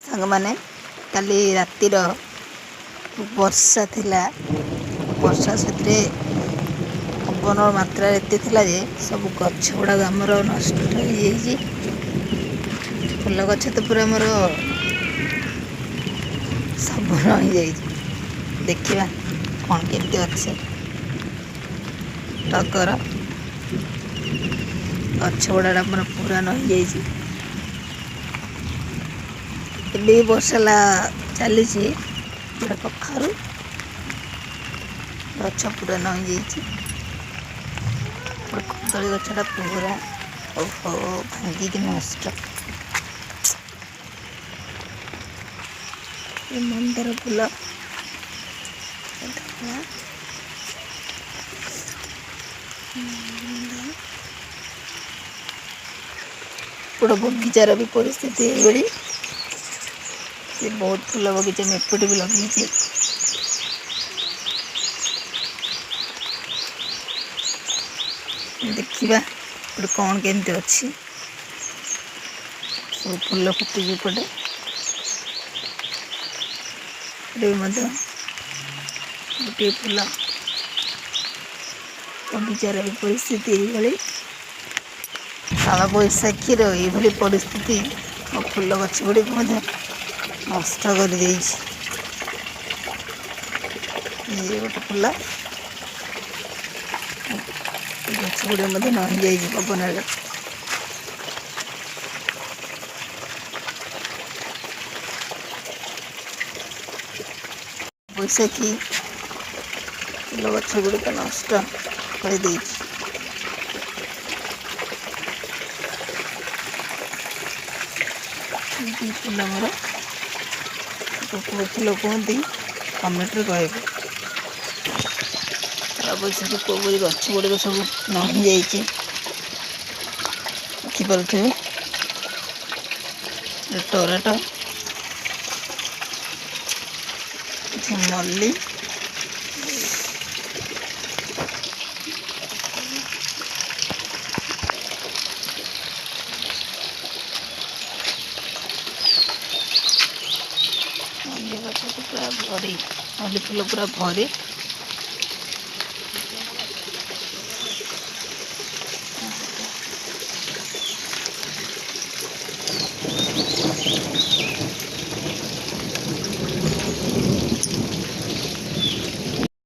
ସାଙ୍ଗମାନେ, କାଲି ରାତିର ବର୍ଷା ଥିଲା। ବର୍ଷା ସେଥିରେ ପବନର ମାତ୍ରା ଏତେ ଥିଲା ଯେ ସବୁ ଗଛ ଗୁଡ଼ାକ ଆମର ନଷ୍ଟ ହେଇଯାଇଛି। ଫୁଲ ଗଛ ତ ପୁରା ଆମର ସବୁ ରହିଯାଇଛି। ଦେଖିବା କ'ଣ କେମିତି ଅଛି। ଟଗର ଗଛ ଗୁଡ଼ାକ ଆମର ପୁରା ନଇଯାଇଛି। ଏବେ ବି ବର୍ଷା ଚାଲିଛି। ଗୋଟେ କଖାରୁ ଗଛ ପୁରା ନଇଯାଇଛି। ଗୋଟେ କଦଳୀ ଗଛଟା ପୁରା ଓହୋ ଭାଙ୍ଗିକି ନଷ୍ଟ। ଏ ମନ୍ଦାର ଫୁଲ ଧଳା। ଗୋଟେ ବଗିଚାର ବି ପରିସ୍ଥିତି ଏଇଭଳି। ସେ ବହୁତ ଫୁଲ ବଗିଚା ମୁଁ ଏପଟେ ବି ଲଗେଇଛି। ଦେଖିବା ଏପଟେ କ'ଣ କେମିତି ଅଛି। ସବୁ ଫୁଲ ଫୁଟିଛି ଏପଟେ। ଏପଟେ ବି ମଧ୍ୟ ଗୋଟିଏ ଫୁଲ। ବଗିଚାର ବି ପରିସ୍ଥିତି ଏଇଭଳି। କାଳବୈଶାଖୀର ଏଇଭଳି ପରିସ୍ଥିତି ମୋ ଫୁଲ ଗଛ ଗୁଡ଼ିକୁ ମଧ୍ୟ ନଷ୍ଟ କରିଦେଇଛି। ଇଏ ଗୋଟେ ଫୁଲ। ଗଛ ଗୁଡ଼ିକ ମଧ୍ୟ ନଇଯାଇଛି ପବନରେ। ବୈଶାଖୀ ଫୁଲ ଗଛ ଗୁଡ଼ିକ ନଷ୍ଟ କରିଦେଇଛି। ଫୁଲ ମୋର କେଉଁ ଫୁଲ କୁହନ୍ତି କମେଣ୍ଟରେ କହିବେ। କାଳବୈଶାଖୀ କୋଉ ଗଛ ଗୁଡ଼ିକ ସବୁ ନଇଯାଇଛି ଦେଖିପାରୁଥିବେ। ଟରାଟ, ମଲ୍ଲି, ମଲ୍ଲି ଗଛ ତ ପୁରା ଭରି, ମଲ୍ଲି ଫୁଲ ପୁରା ଭରି।